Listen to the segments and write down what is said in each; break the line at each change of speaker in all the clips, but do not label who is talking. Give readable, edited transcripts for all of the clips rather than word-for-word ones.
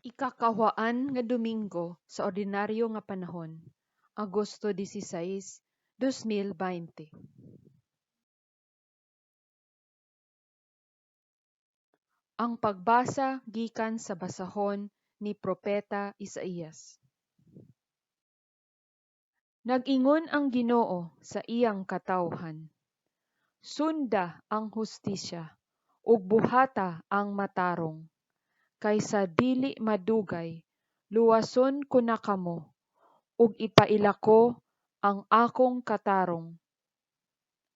Ikakawhaan nga Domingo sa Ordinaryo nga Panahon, Agosto 16, 2020. Ang pagbasa gikan sa basahon ni propeta Isaías. Nag-ingon ang Ginoo sa iyang katawhan, Sunda ang hustisya ug buhata ang matarong, kay sa dili madugay luwason ko na kamo ug ipaila ko ang akong katarong.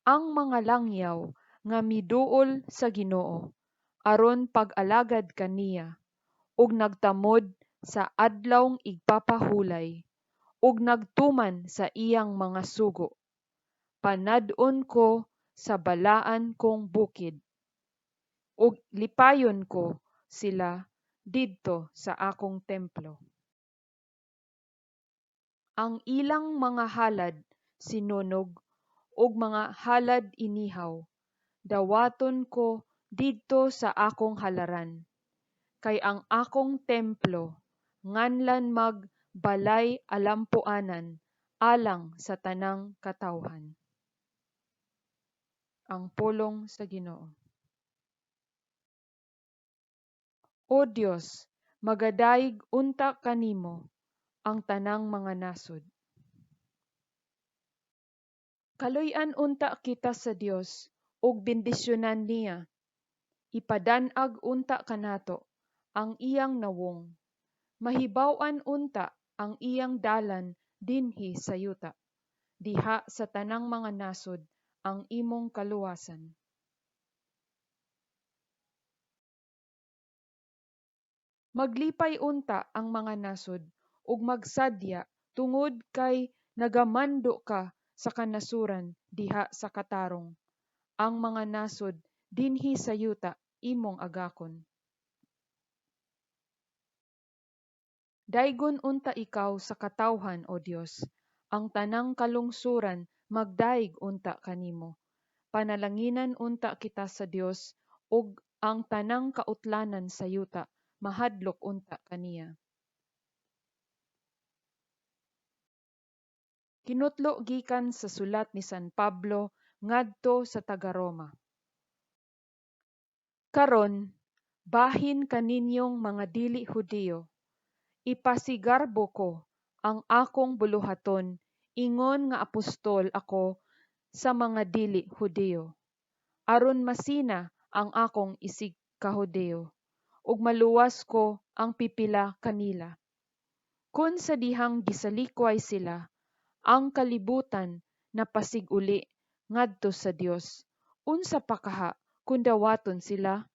Ang mga langyaw nga miduol sa Ginoo aron pag-alagad kaniya ug nagtamod sa Adlawng Igpapahulay ug nagtuman sa iyang mga sugo, panad-on ko sa balaan kong bukid, ug lipayon ko sila didto sa akong templo. Ang ilang mga halad sinunog ug mga halad inihaw dawaton ko didto sa akong halaran, kay ang akong templo nganlan mag balay alampuanan alang sa tanang katawhan. Ang pulong sa Ginoo. O Dios, magadayeg unta kanimo ang tanang mga nasod. Kaluy-an unta kita sa Dios ug bendisyonan niya. Ipadan-ag unta kanato ang iyang nawong. Mahibaw-an unta ang iyang dalan dinhi sa yuta. Diha sa tanang mga nasod ang imong kaluwasan. Maglipay unta ang mga nasod ug magsadya tungod kay nagamando ka sa kanasuran diha sa katarong. Ang mga nasod dinhi sa yuta imong agakon. Daygon unta ikaw sa katawhan, O Dios, ang tanang kalungsuran magdayeg unta kanimo. Panalanginan unta kita sa Dios ug ang tanang kautlanan sa yuta mahadlok unta kaniya. Kinutlo gikan sa sulat ni San Pablo ngadto sa taga-Roma. Karon, bahin kaninyong mga dili Hudiyo, ipasigarbo ko ang akong buluhaton ingon nga apostol ako sa mga dili Hudiyo, aron masina ang akong isig ka Hudiyo, ug maluwas ko ang pipila kanila. Kun sa dihang gisalikway sila, ang kalibutan napasig-uli ngadto sa Dios, unsa pa kaha kun dawaton sila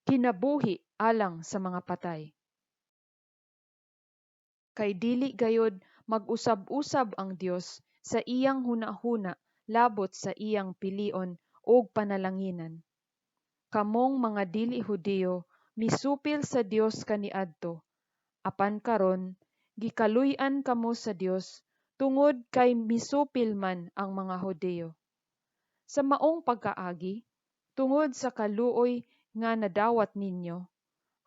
kinabuhi alang sa mga patay? Kay dili gayod mag-usab-usab ang Dios sa iyang hunahuna labot sa iyang pilion ug panalanginan. Kamong mga dili Hudiyo misupil sa Dios kaniadto, apan karon gikaluy-an kamo sa Dios tungod kay misupil man ang mga Hudiyo. Sa maong pagkaagi, tungod sa kaluoy nga nadawat ninyo,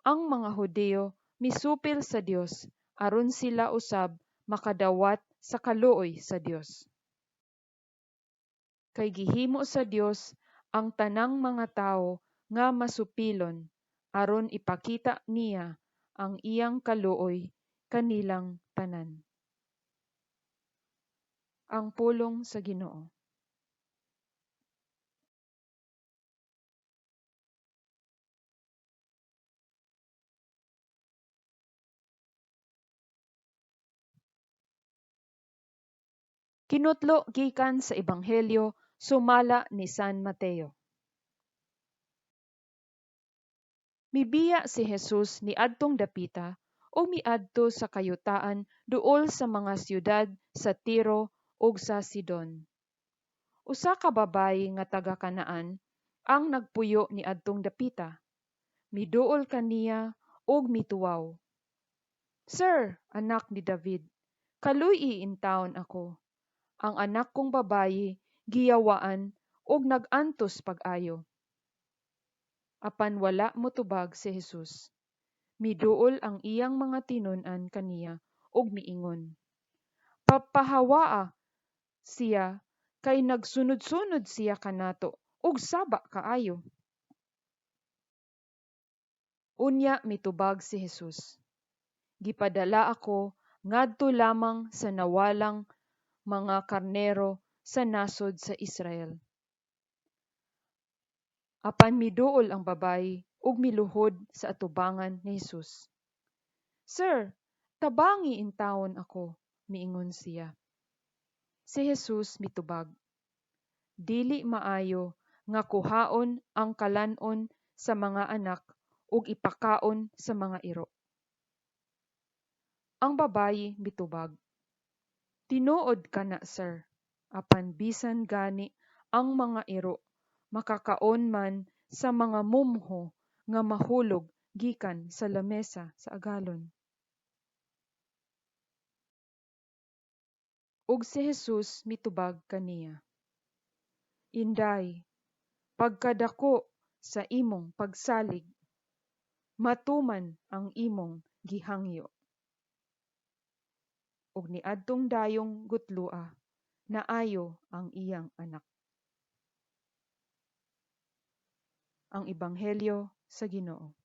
ang mga Hudiyo misupil sa Dios aron sila usab makadawat sa kaluoy sa Dios. Kay gihimo sa Dios ang tanang mga tawo nga masupilon aron ipakita niya ang iyang kaluoy kanilang tanan. Ang pulong sa Ginoo. Kinutlo gikan sa Ebanghelyo sumala ni San Mateo. Mibiya si Jesus niadtong dapita ug miadto sa kayutaan duol sa mga syudad sa Tiro ug sa Sidon. Usa ka babayi nga taga Kanaan ang nagpuyo niadtong dapita. Miduol kaniya ug mituwaw, "Sir, anak ni David, kaluy-i intawon ako. Ang anak kong babayi giyawaan ug nag-antos pag-ayo." Apan wala motubag si Jesus. Miduol ang iyang mga tinun-an kaniya ug miingon, "Papahawaa siya kay nagsunod-sunod siya kanato ug saba kaayo." Unya mitubag si Jesus, "Gipadala ako ngadto lamang sa nawalang mga karnero sa nasod sa Israel." Apan miduol ang babayi ug miluhod sa atubangan ni Jesus. "Sir, tabangi intawon ako," miingon siya. Si Jesus mitubag, "Dili maayo nga kuhaon ang kalan-on sa mga anak ug ipakaon sa mga iro." Ang babayi mitubag, "Tinuod kana, sir, apan bisan gani ang mga iro makakaon man sa mga mumho nga mahulog gikan sa lamesa sa agalon." Ug si Jesus mitubag kaniya, "Inday, pagkadako sa imong pagsalig! Matuman ang imong gihangyo." Ug niadtong dayong gutloa naayo ang iyang anak. Ang Ebanghelyo sa Ginoo.